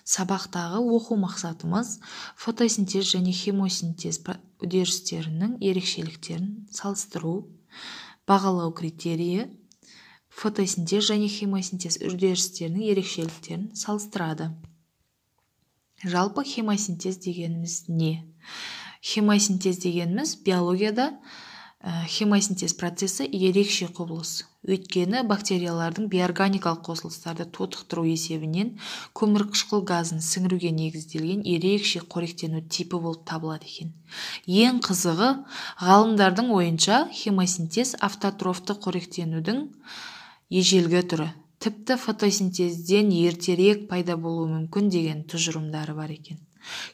Сабақтағы оқу мақсатымыз фотосинтез және хемосинтез үдерістерінің ерекшеліктерін салыстыру, бағалау критерийі фотосинтез және хемосинтез үдерістерінің ерекшеліктерін салыстырады. Жалпы хемосинтез дегеніміз не? Хемосинтез дегеніміз биологияда хемосинтез процесі ерекше құбылыс. Өйткені бактериялардың биорганикалық қосылыстарды тотықтыру есебінен көмірқышқыл газын сіңіруге негізделген ерекше қоректену типі болып табылады екен. Ең қызығы, ғалымдардың ойынша хемосинтез автотрофты қоректенудің ежелгі түрі. Тіпті фотосинтезден ертерек пайда болуы мүмкін деген тұжырымдары бар екен.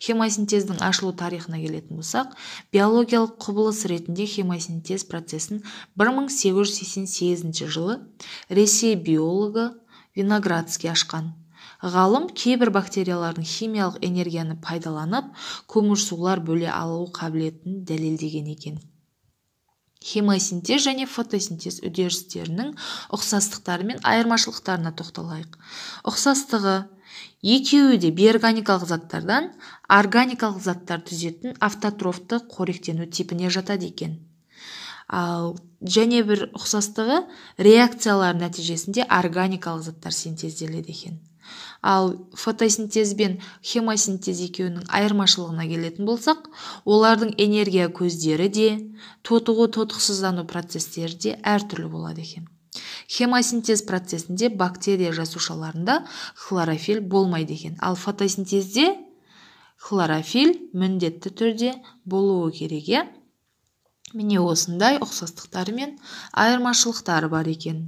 Хемосинтездің ашылу тарихына келетін болсақ, биологиялық құбылыс ретінде хемосинтез процесін 1888 жылы Ресей биологы Виноградский ашқан. Ғалым кейбір бактериялардың химиялық энергияны пайдаланып, көмірсулар бөле алу қабілетін дәлелдеген екен. Хемосинтез және фотосинтез үдерістерінің ұқсастықтары мен айырмашылықтарына тоқталайық. Ұқсастығы: екеуі де биорганикалық заттардан органикалық заттар түзетін автотрофты қоректену типіне жатады екен. Ал және бір ұқсастығы, реакциялар нәтижесінде органикалық заттар синтезделеді екен. Ал фотосинтез бен хемосинтез екеуінің айырмашылығына келетін болсақ, олардың энергия көздері де, тотығу тотықсыздану процестері де әртүрлі болады екен. Хемосинтез процесінде бактерия жасушаларында хлорофилл болмайды екен. Ал фотосинтезде хлорофилл міндетті түрде болуы керек, иә? Міне осындай ұқсастықтары мен айырмашылықтары бар екен.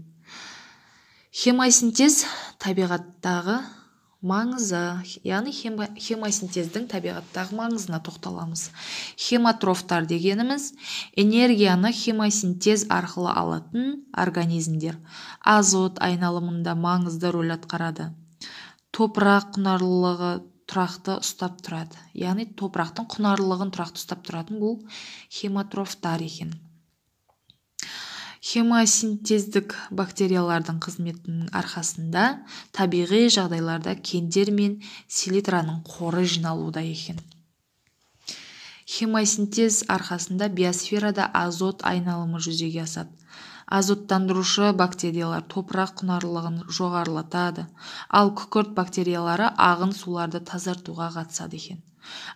Хемосинтез табиғаттағы маңызы, яғни хемосинтездің табиғаттағы маңызына тоқталамыз. Хемотрофтар дегеніміз энергияны хемосинтез арқылы алатын организмдер. Азот айналымында маңызды рөл атқарады. Топырақ құнарлылығы тұрақты ұстап тұрады. Яғни топырақтың құнарлылығын тұрақты ұстап тұратын бұл хемотрофтар екен. Хемосинтездік бактериялардың қызметінің арқасында табиғи жағдайларда кендер мен селитраның қоры жиналуда екен. Хемосинтез арқасында биосферада азот айналымы жүзеге асады. Азоттандырушы бактериялар топырақ құнарлылығын жоғарылатады, ал күкірт бактериялары ағын суларды тазартуға қатысады екен.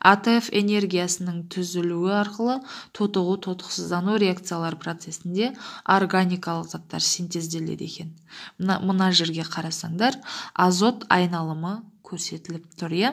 АТФ энергиясының түзілуі арқылы тотығу тотықсыздану реакциялары процесінде органикалық заттар синтезделеді екен. Мына жерге қарасаңдар, азот айналымы көрсетіліп тұр, иә?